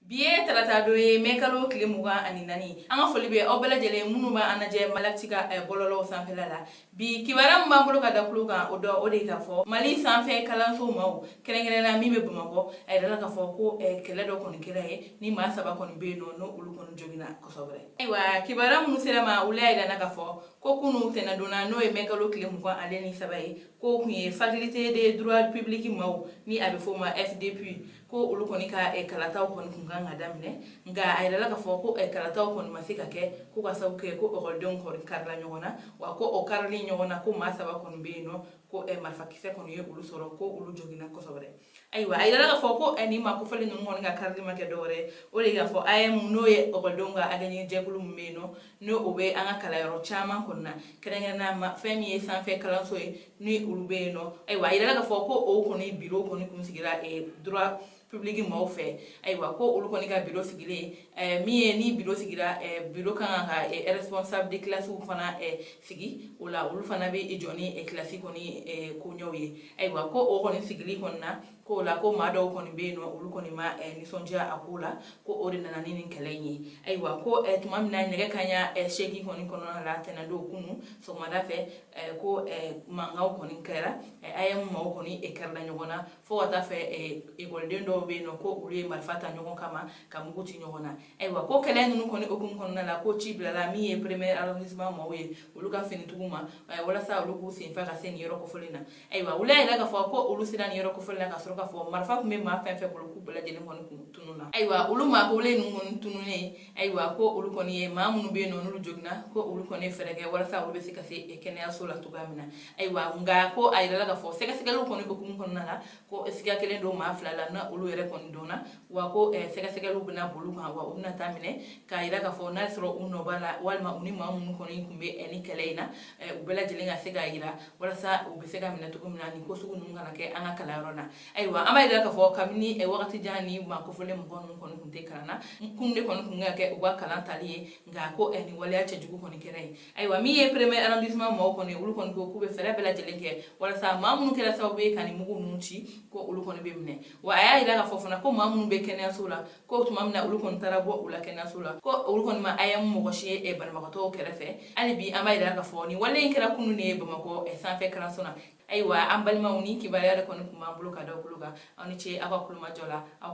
Bi ye tarata don ye, mɛ kalo tile 24. An ka foli bɛ aw bɛɛ lajɛlen minnu b'an lajɛ Malactu ka bɔlɔlɔw sanfɛla la. Bi kibaruya min b'an bolo ka da tulo kan, o dɔ o de k'a fɔ Mali sanfɛ kalanso maaw, kɛrɛnkɛrɛnnenya min bɛ Bamakɔ, a yirala k'a fɔ ko kɛlɛ dɔ kɔni kɛra yen, ni maa saba kɔni bɛ yen nɔ, n'o olu kɔni joginna kosɛbɛ. Ayiwa, kibaruya minnu sera ma, olu y'a yira k'a fɔ ko kunu tɛnɛdonna, n'o ye mɛ kalo tile 23 ye, ko kun ye faculté de droit public maaw, ni a bɛ fɔ o ma FDP, ko olu kɔni ka kalataw kɔni kun kan ka daminɛ. Nka a yirala k'a fɔ ko kalataw kɔni ma se ka kɛ, ko ka sababu kɛ ko ekɔlidenw kɔni karila ɲɔgɔn na. Wa ko o karili ɲɔgɔn na, ko maa saba kɔni bɛ yen nɔ, ko marifakisɛ kɔni ye olu sɔrɔ, ko olu joginna kosɛbɛ. Ayiwa, a yirala k'a fɔ ko nin maa kofɔlen ninnu kɔni ka karili ma kɛ dɔwɛrɛ ye, o de k'a fɔ AEEM, n'o ye ekɔlidenw ka hakɛɲini jɛkulu min bɛ yen nɔ, n'o o bɛ an ka kalanyɔrɔ caman kɔni na, kɛrɛnkɛrɛnnenya ma fɛn min ye sanfɛ kalanso ye, ni olu bɛ yen nɔ. Ayiwa, a yirala k'a fɔ ko o kɔni biro kɔni kun sigira droit public maaw fɛ. Ayiwa, ko olu kɔni ka biro sigilen, min ye ni biro sigira, biro kan ka responsable de classe fana sigi o la, olu fana bɛ jɔ ni classe kɔni koɲɛw ye. Ayiwa, ko o kɔni sigili kɔni na, ko o la ko maa dɔw kɔni bɛ yen nɔ, olu kɔni ma nisɔndiya a ko la, ko o de nana ni nin kɛlɛ in ye. Ayiwa, ko tuma min na nɛgɛ kanɲɛ 8 kɔni kɔnɔna la tɛnɛndon kunu sɔgɔmada fɛ, ko mankanw kɔni kɛra, AEEM maaw kɔni kɛrila ɲɔgɔn na, fo ka taa fɛ ekɔliden dɔw bɛ yen nɔ, ko olu ye marifa ta ɲɔgɔn kama ka mugu ci ɲɔgɔn na. Ayiwa, ko kɛlɛ ninnu kɔni hukumu kɔnɔna la, ko ci bilala min ye premier arrondissement maaw ye, olu ka finitigiw ma, walasa olu k'u senfa ka se nin yɔrɔ kofɔlen na. Ayiwa, olu y'a yira k'a fɔ ko olu sera nin yɔrɔ kofɔlen na ka sɔrɔ k'a fɔ marifa tun bɛ maa fɛn fɛn bolo, k'u bɛɛ lajɛlen kɔni kun tununna. Ayiwa, olu maa kofɔlen ninnu kɔni tununnen, ayiwa, ko olu kɔni ye maa minnu bɛ yen nɔ, n'olu joginna, ko olu kɔni ye fɛɛrɛ kɛ walasa olu bɛ se ka se kɛnɛyaso la cogoya min na. Ayiwa, nka ko a yirala k'a fɔ sɛgɛsɛgɛliw kɔni hukumu kɔnɔna la, ko siga kelen don maa fila la, na olu yɛrɛ kɔni dɔnna. Wa ko sɛgɛsɛgɛliw bɛna boli kan, wa u bɛna taa minɛ k'a yira k'a fɔ n'a y'a sɔrɔ u nɔ b'a la, walima u ni maa minnu kɔni tun bɛ ni kɛlɛ in na, u bɛɛ lajɛlen ka se k'a yira walasa u bɛ se ka minɛ cogo min na, nin ko sugu ninnu kana kɛ an ka kalanyɔrɔ la. Ayiwa, an b'a yira k'a fɔ kabini wagati jan ni maa kofɔlen mɔgɔ ninnu kɔni tun tɛ kalan na, kun de kɔni tun ka kɛ u ka kalan tali ye. Nka ko nin waleya cɛjugu kɔni kɛra yen. Ayiwa, min ye premier arrondissement maaw kɔni, olu kɔni ko k'u bɛ fɛɛrɛ bɛɛ lajɛlen kɛ walasa maa minnu kɛra sababu ye ka nin mugu ninnu ci, ko olu kɔni bɛ minɛ. Wa a y'a yira k'a fɔ fana ko maa minnu bɛ kɛnɛyaso la, ko tuma min na olu kɔni taara bɔ u la kɛnɛyaso la, ko olu kɔni ma AEEM mɔgɔ si ye banabagatɔw kɛrɛfɛ. Hali bi an b'a yira k'a fɔ nin wale in kɛra kunun de ye Bamakɔ sanfɛ kalanso la. Ayiwa, an balimaw, ni kibaruya de kɔni tun b'an bolo ka da tulo kan. Aw ni ce aw ka kulomajɔ la. Aw ka